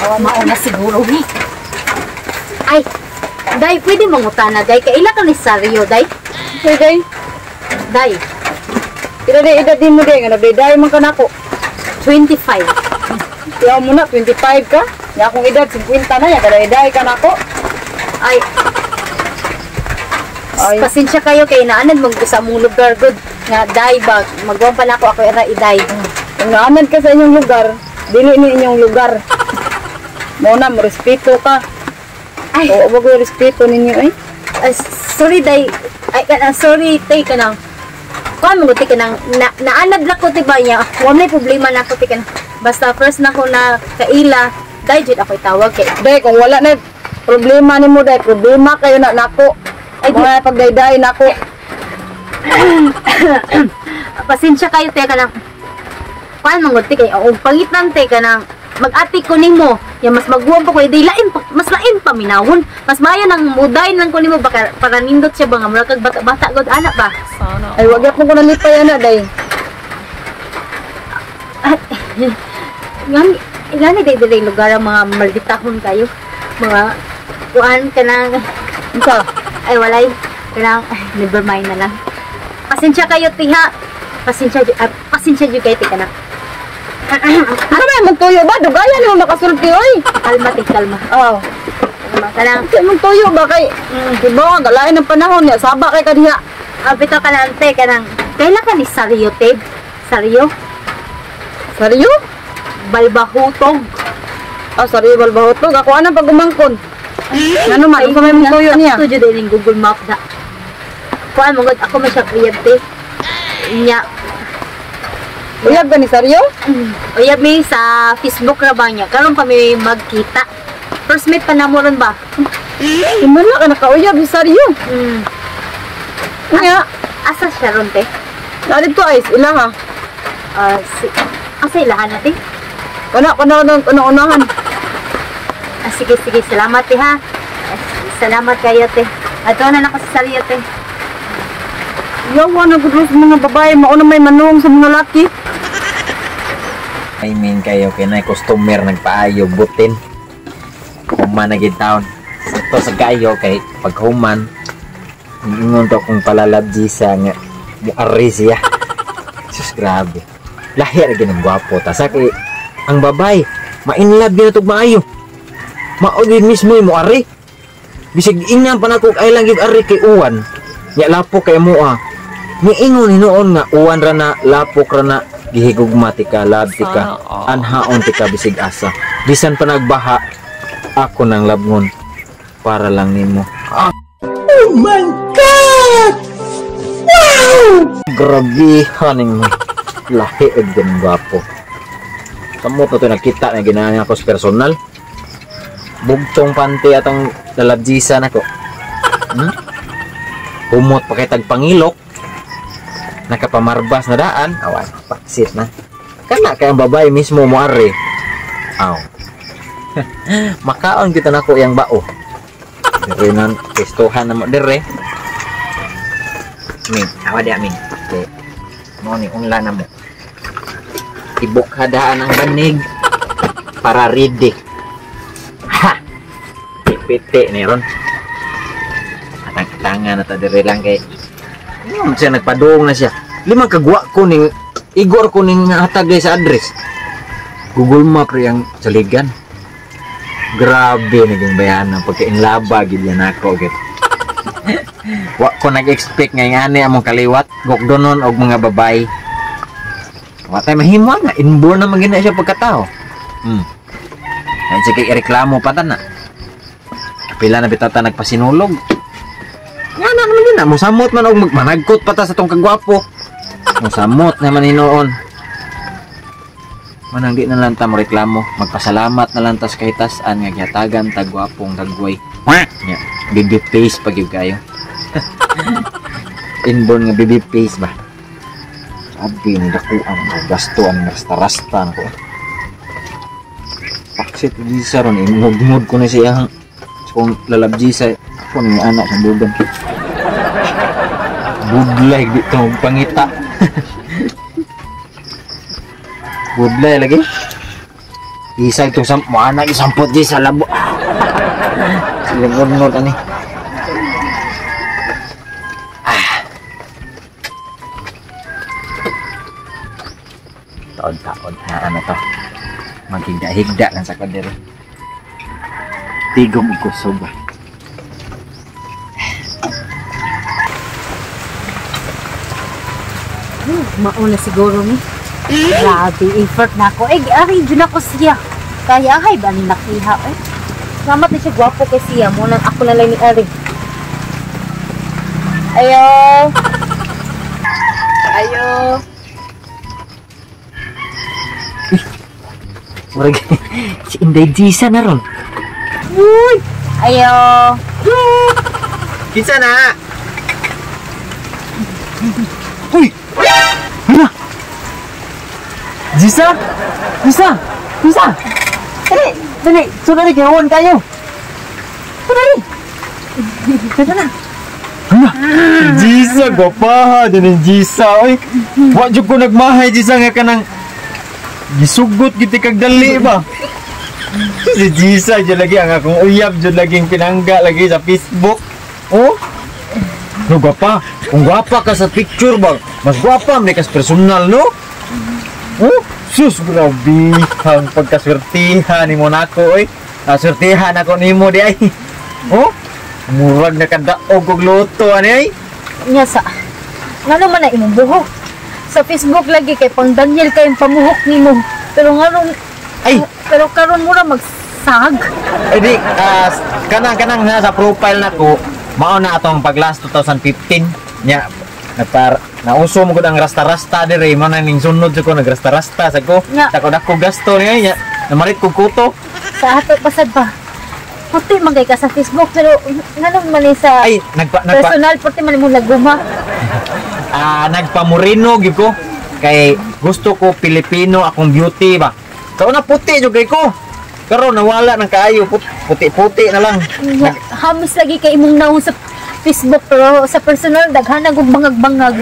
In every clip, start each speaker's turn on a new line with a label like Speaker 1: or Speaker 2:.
Speaker 1: Mao na siguro ni. Ay, Day, pwede mangutana, Day. Kaila ka ni Sario, Day?
Speaker 2: Uy, day.
Speaker 1: Day,
Speaker 2: Pila day edad nimo, day, nga nagday man ka nako?
Speaker 1: 25.
Speaker 2: Tiyaw mo na 25 ka. Nya akong edad 50 na ya day ka nako.
Speaker 1: Ay,
Speaker 2: Ay.
Speaker 1: Pasensya kayo kay naanad mag sa among lugar good nga day ba magwan pa nako ako era iday.
Speaker 2: Kung naanad ka sa inyong lugar, dili ni inyong lugar. Mo na mo respeto ka.
Speaker 1: Ay,
Speaker 2: Oo, wag ko respeto ninyo eh.
Speaker 1: Sorry day. Ay kana, sorry tay, kanang kuan mo ti kanang na, naanad lang ko ti ba niya. Wa may problema na ako ti kanang basta first na ko na kaila day jud ako itawag kay
Speaker 2: Day, kung wala na problema nimo, day, problema kayo na nako.
Speaker 1: Ay,
Speaker 2: Ay, mga pagdayday nako.
Speaker 1: Pasensya kayo te, kanang kuan mo ti kay og pangitan te, kanang mag-ati ko nimo ya mas magguwang pa ko di lain pa, mas lain pa minawon, mas maayo nang muday lang ko nimo baka para nindot siya ba nga mura kag bata-bata god ana ba.
Speaker 2: Ay, wag yapon ko nalipay ana, day.
Speaker 1: Ngani ngani day dili lugar ang mga malditahon kayo mga kuan kanang
Speaker 2: Unsa?
Speaker 1: Ay, walay kanang ay, never mind na lang, pasensya kayo tiha, pasensya pasensya jud kayo ti kanang
Speaker 2: Ano ba mong tuyo ba? Dugayan nimo makasulti oy.
Speaker 1: Kalma ti, kalma.
Speaker 2: Oh.
Speaker 1: Kalma kanang
Speaker 2: Kay mong tuyo ba kay diba ang galain ng panahon niya, saba kay kadiha.
Speaker 1: Ah, bitaw kanang te, kanang kailan ka ni Sario te? Sario?
Speaker 2: Saryo?
Speaker 1: Balbahutog.
Speaker 2: Ah, saryo balbahutog. Ako ana pag umangkon. Ano man, unsa may mong tuyo niya?
Speaker 1: Sakto jud ning Google Map da. Kuan mo gud ako man siya uyab te. Nya.
Speaker 2: Uyab ka ni Saryo?
Speaker 1: Uyab mi sa Facebook ra ba niya. Karon pa mi magkita. First meet pa namo ron ba?
Speaker 2: Himala ka nakauyab ni Saryo. Nga,
Speaker 1: Asa siya ron te?
Speaker 2: na dito ay ila ha.
Speaker 1: Ah, si asa ilahan na te?
Speaker 2: Kana kana kana kana unahan.
Speaker 1: Ah, sige sige, salamat te ha. Ah, salamat kayo te. Ato na nako sa Sario te.
Speaker 2: Yawa na gud sa mga babae, mauna may manung sa mga laki.
Speaker 3: I mean kayo kay na customer nagpaayo butin. Human na gid taon. Ito sa kayo kay pag human ingon to kung palalabji sa nga muari siya. Sus, grabe. Lahi ra gid ang gwapo ta sa kay ang babay ma-inlove gid na maayo. Mao gid mismo yung muari. Bisag ingnan pa nako ay lang gid ari kay uwan. Nya lapok kay mua. Niingon hinuon nga uwan ra na, lapok ra na, gihigugma ti ka, love ti ka, anhaon ti ka bisig asa. Bisan pa nagbaha, ako nang labngon para lang nimo. Oh my God! Wow! Grabe haning lahi og ganung gwapo. Kamot na to nakita na ginahan ako sa personal. Bugtong panty atong lalabjisa nako. Humot pa kay tagpangilok. Nakapamarbas na daan. Awan, paksit na. Kana kay ang babae mismo moari. Aw. Makaon kita nako yang bao. Dire nan pistuhan na mo dire. Min, awa di amin. Okay. Mo ni unla na mo. Ibukhadaan ang banig para ready. Ha. Pipiti ni ron. Atang-atangan na ta dire lang kay siya nagpadung na siya. Lima kagwa ko ning igor ko ning hatag sa address. Google Map ri ang saligan. Grabe naging bayan ng pagkainlaba gid yan ako gid. Wa ko nag-expect nga ingani among kaliwat gukdonon og mga babay. Wa tay mahimo na inborn na man gid na siya pagkatao. Ay sige ireklamo pa ta na. Pila na bitata nagpasinulog. Nga na naman yun na, musamot man og managkot pa ta sa tong kagwapo. Musamot naman hinuon. Manang di na lang ta mo reklamo, magpasalamat na lang ta sa kahitasan nga gihatagan ta gwapong dagway. Nya, baby face pag gyud kayo. Inborn nga baby face ba. Sabi ni dakuan ang gasto ang rasta-rasta nako. Paksit di sa ron imugmud ko na siya kung lalabji sa ako ni anak sa bugan. Budlay dito pangita. Budlay lagi. Isa itong sam mo anak isampot di sa labo. Silingon ani. Ah. Taon-taon na ano to. Maghigda-higda lang sa kandero. Tigom ug kusog ba.
Speaker 1: Mauna siguro ni. Grabe, effort na ako. Eh, ari, dyan ako siya. Kaya, ay, ba ni nakiha, eh. Salamat na siya, gwapo kay siya. Munang ako na lang ni Ari. Ayo.
Speaker 2: Ayo.
Speaker 3: Murag si Inday Gisa na ron.
Speaker 1: Uy! Ayo.
Speaker 3: Kinsa na? Uy! Hala! Gisa? Gisa! Gisa! Dali! Dali! Sudari kay Juan kayo! Sudari! Dali na! Hala! Gisa, gwapaha! Diyan ang Gisa, oy! Wa jud ko nagmahay, Gisa, nga kanang gisugot giti kag dali ba? Si Gisa, jud lagi ang akong uyab, jud laging pinangga lagi sa Facebook. Oh? No, gwapa. Kung gwapa ka sa picture ba, mas gwapa man ka sa personal, no? Oh, sus, grabe. Ang pagkaswertihan ni Monaco, oy. Naswertihan ako nimo di ay. Oh? Murag na kadaog og luto ani ay.
Speaker 1: Nya sa... Ngano man na imong buhok? Sa Facebook lagi kay pang Daniel kay pamuhok nimo. Pero ngaron
Speaker 3: Ay!
Speaker 1: Pero karon mura magsag.
Speaker 3: Eh di, kanang kanang na sa profile nako, mao na atong pag last 2015 nya nagpar nauso mo gud ang rasta-rasta dire mo na ning sunod jud ko nagrasta-rasta sa ko.
Speaker 1: Nga.
Speaker 3: Sa ko dako gasto niya nya namalit kog kuto.
Speaker 1: Sa ato pasad ba? Puti man kay ka sa Facebook pero ngano man ni sa
Speaker 3: Ay, nagpa nagpa
Speaker 1: personal puti man mo laguma.
Speaker 3: Nagpamurino gyud ko kay gusto ko Pilipino akong beauty ba. Sa una puti jud kay ko. Pero nawala ng kaayo, puti-puti na lang.
Speaker 1: Nya, hamis lagi kay imong naong sa Facebook pero sa personal daghan og bangag-bangag.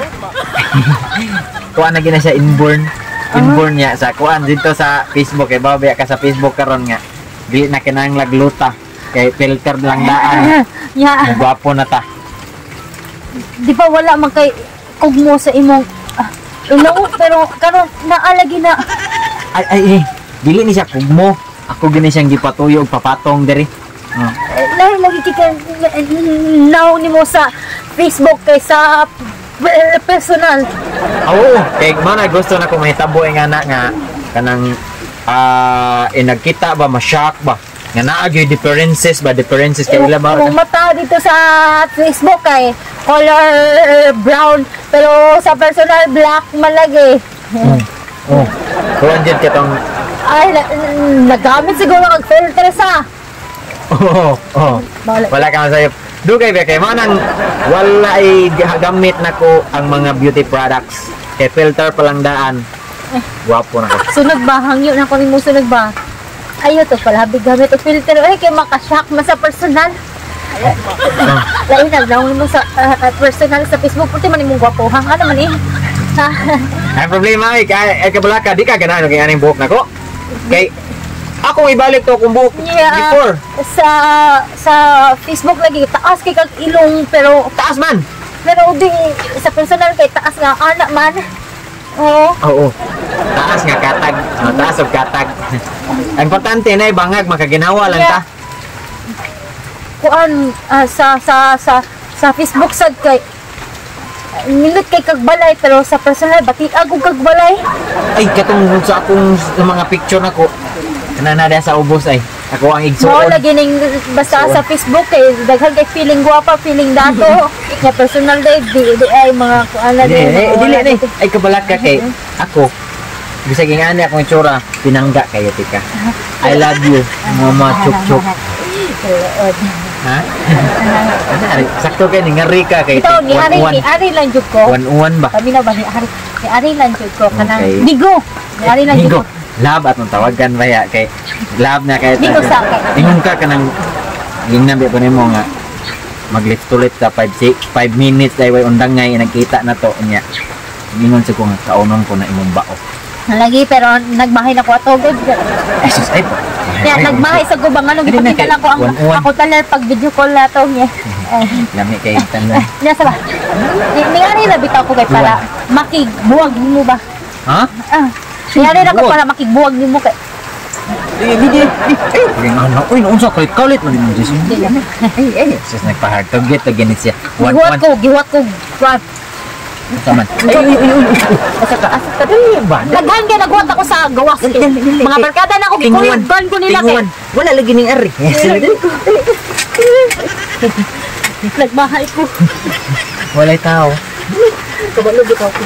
Speaker 3: Kuan na gina siya inborn. Inborn niya sa kuan dito sa Facebook kay babe ka sa Facebook karon nga dili na kinahanglan lagluta kay filter lang daan.
Speaker 1: Nya,
Speaker 3: Gwapo na ta.
Speaker 1: di ba wala man kay kugmo sa imong ilong pero karon naalagi na.
Speaker 3: Ay ay eh, dili ni siya kugmo. Ako gini siyang gipatuyo og papatong diri. Oh.
Speaker 1: Eh, lahi lagi kay naong nimo sa Facebook kay sa personal.
Speaker 3: Ah, oo, kay man na gusto na ko mahitabo nga na nga kanang nagkita ba ma-shock ba nga naa gyud differences ba, differences kay ila ba.
Speaker 1: Imong mata dito sa Facebook kay color brown pero sa personal black man lagi.
Speaker 3: Oh. Kuan jud katong
Speaker 1: Ay, nagamit siguro ang filter sa.
Speaker 3: Oo.
Speaker 1: Wala.
Speaker 3: Wala ka masayop. Dugay ba kay manang wala ay gamit nako ang mga beauty products. Kay filter pa lang daan. Gwapo na ko.
Speaker 1: Sunog ba? Hangyo na ko nimo sunog ba? Ayo to pala, gamit og filter. Ay, kay makashock man sa personal. Lain na lang mo sa personal sa Facebook. Puti man imong gwapo. Hang ano man eh. Ha?
Speaker 3: Ang problema ay kay ay kabala ka di ka ganahan kay aning buhok nako. Kay akong ibalik to akong buhok before.
Speaker 1: Sa Facebook lagi taas kay kag ilong pero
Speaker 3: Taas man.
Speaker 1: pero di sa personal kay taas nga anak man. Oo.
Speaker 3: Oo. Taas nga katag. Oh, taas og katag. Ang importante na bangag makaginawa lang ta.
Speaker 1: Kuan sa Facebook sad kay nindot kay kagbalay pero sa personal bati og kagbalay.
Speaker 3: Ay katong sa akong sa mga picture nako. Kana na sa ubos ay. Ako ang
Speaker 1: Mao
Speaker 3: igsuon.
Speaker 1: lagi ning basta sa Facebook kay daghan kay feeling gwapa, feeling dato. Nga personal day di ay mga kuan na
Speaker 3: Dili,
Speaker 1: di,
Speaker 3: eh, dili
Speaker 1: wala
Speaker 3: ni.
Speaker 1: dito.
Speaker 3: Ay kabalat ka kay ako. Bisag nga ani akong itsura, pinangga kayo tika. I love you, mama chuk chuk.
Speaker 1: Tuod.
Speaker 3: Ha? Ano, ari, sakto kay ni ngari ka kay
Speaker 1: Ito, ni Ari,
Speaker 3: one
Speaker 1: ni Ari lang jud ko.
Speaker 3: one one ba?
Speaker 1: Kami na ba ni Ari? Ni Ari lang jud ko kanang
Speaker 3: Okay.
Speaker 1: Nigo. Ni Ari lang jud
Speaker 3: Nigo.
Speaker 1: ko.
Speaker 3: Love atong tawagan ba ya kay love na kay
Speaker 1: Nigo sa akin.
Speaker 3: Ingon ka kanang gingnan ba nimo nga mag-lift to lift sa 5 6 5 minutes ay way undang ngay nagkita na to nya. Ingon sa ko nga kaunon ko na imong bao.
Speaker 1: Lagi pero nagmahay na ko ato.
Speaker 3: Ay, sus, ay.
Speaker 1: Kaya nagmahay sa gubang ano
Speaker 3: Dili na
Speaker 1: gipakita
Speaker 3: kay
Speaker 1: lang ko ang
Speaker 3: uwan-uwan.
Speaker 1: ako taler pag video call na to niya. Eh,
Speaker 3: Lami kay tanan.
Speaker 1: niya sa ba? Ningari na bitaw ko kay para makigbuwag nimo ba?
Speaker 3: Ha?
Speaker 1: Ah. Ningari na ko
Speaker 3: Buwag?
Speaker 1: para makigbuwag nimo kay.
Speaker 3: Di, di, di. Ay, ring anak. Uy, naunsa kalit kalit man mo Jason. Ay, ay. Sus, nagpahard. Tugit, tugit siya. One,
Speaker 1: Gihuwat
Speaker 3: one.
Speaker 1: ko, gihuwat ko. Kuwan.
Speaker 3: Unsa man. Ay, uy, uy, uy. Asa ka? Asa ka? Dali ba?
Speaker 1: Daghan kay naghuwat ako sa gawas kay. Mga barkada na ako gikuyugan ko nila kay.
Speaker 3: Tinguan. Wala lagi ning ari. Yes.
Speaker 1: Nagmahay ko.
Speaker 3: Walay tao.
Speaker 1: Kabalo gid ako.